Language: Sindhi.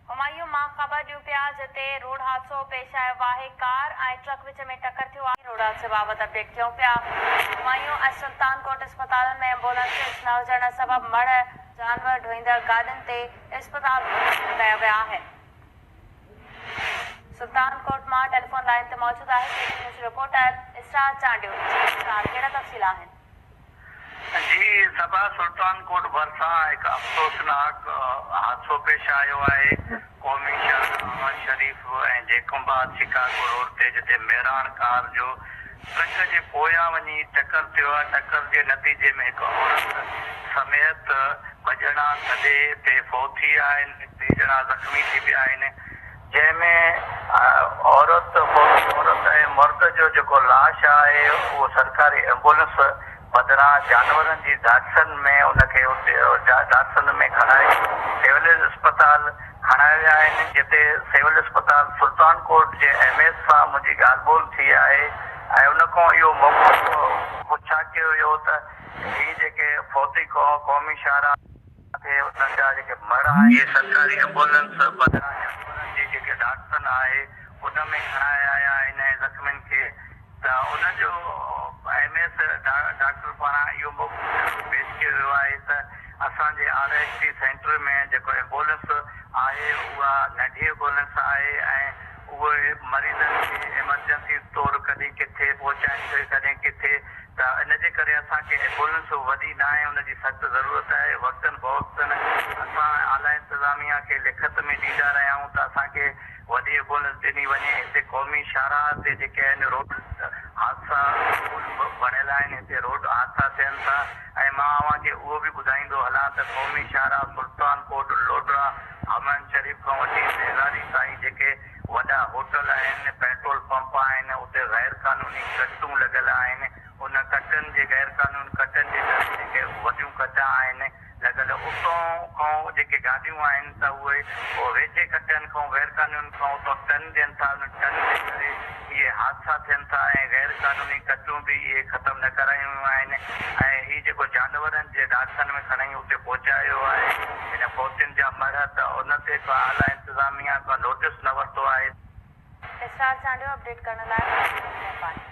همايون مان خبر ڏيون پيا جتي روڊ حادثو پيش آيو آهي ڪار ۽ ٽرڪ وچ ۾ ٽڪر ٿيو آهي. روڊ حادثي بابت اپڊيٽ ڪيون پيا همايون ۽ سلطان ڪوٽ اسپتالن ۾ ايمبولنسز نه هجڻ سبب مڙهه جانور ڍوئيندڙ گاڏين تي اسپتال منتقل ڪيا ويا آهن. سلطان ڪوٽ مان ٽيليفون لائين تي موجود آهي K T news reporter Israr Chandio جي اسرار ڪهڙا تفصيل آهن. جي صبا سلطان ڪوٽ ڀرسان هڪ افسوسناڪ حادثو پيش آيو آهي، قومي شاهراهه احمد شريف ۽ جيڪب آباد شڪارپور روڊ تي جتي مهراڻ ڪار جو ٽرڪ جي پويان وڃي ٽڪر ٿيو آهي، ٽڪر جي نتيجي ۾ هڪ عورت سميت ٻه ڄڻا ٿڏي تي فوت ٿي ويا آهن، ٽي ڄڻا زخمي ٿي پيا آهن. جنهن ۾ عورت فوتي عورت ۽ مرد جو جيڪو لاش آهي اهو سرڪاري ايمبولنس بدران جانورن جي ڊاٽسن ۾ ان کي اتي ڊاٽسن ۾ کڻائي سول اسپتال کڻائي ويا آهن جتي سول اسپتال سلطان ڪوٽ جي ايم ايس سان منهنجي ڳالهه ٻولهه ٿي آهي ۽ ان کان اهو موقف پڇا ڪيو ويو ته هي جيڪي فوتي قومي شاهراهه تي انهن جا جيڪي مڙهه آهن اهي سرڪاري ايمبولنس بدران جانورن جي جيڪي ڊاٽسن آهي ان ۾ کڻائي آيا آهن ۽ زخمين کي ته ان جو ايم ايس ڊاڪٽر پاران اهو موقف پيش ڪيو ويو آهي ته اسان جي آر ايڇ ٽي سينٽر ۾ جيڪو ايمبولنس آهي اها ننڍي ايمبولنس آهي ۽ اهي مريضن کي ايمرجنسي طور ڪڏهن ڪٿي پهچائين ٿي ڪڏهن ڪٿي ته ان جي ڪري اسان کي ايمبولنس وڏي ناهي ان جي سخت ضرورت آهي وقتن بوقتن اسان اعليٰ انتظاميا کي لکت ۾ ڏيندا رهيا آهيون ته اسان کي وڏي ايمبولنس ڏني وڃي هتي قومي شاهراهه تي جيڪي آهن روڊ حادثا روڊ بڻيل آهن هتي روڊ حادثا ٿين ٿا ۽ مان اوهان کي اهو به ٻڌائيندو هلان ته قومي شاهراهه سلطان ڪوٽ لوڊرا حمن شريف کان وٺي ديلاري تائين جيڪي وڏا هوٽل آهن، پيٽرول پمپ آهن، اتي غير قانوني ڪٽون لڳل آهن، ان ڪٽن جي غير قانون ڪٽن جي ڪري جيڪي وڏيون ڪٽا آهن لڳل اتون کان جيڪي گاڏيون آهن ته اهي ويجهي ڪٽن کان غير قانون کان اتون ٽن ڏين ٿا ان ٽن جي ڪري اهي حادثا ٿين ٿا ۽ غير قانوني ڪٽون به اهي ختم نه ڪرايون ويون آهن ۽ هي جيڪو جانورن جي ڊاڪسن ۾ کڻائي اتي پهچايو ويو آهي هن فوتين جا مڙهه ته ان تي ڪا اعليٰ انتظاميا ڪا نوٽيس نه ورتو آهي. اسرار چانڊيو اپڊيٽ ڪرڻ لاء مهرباني.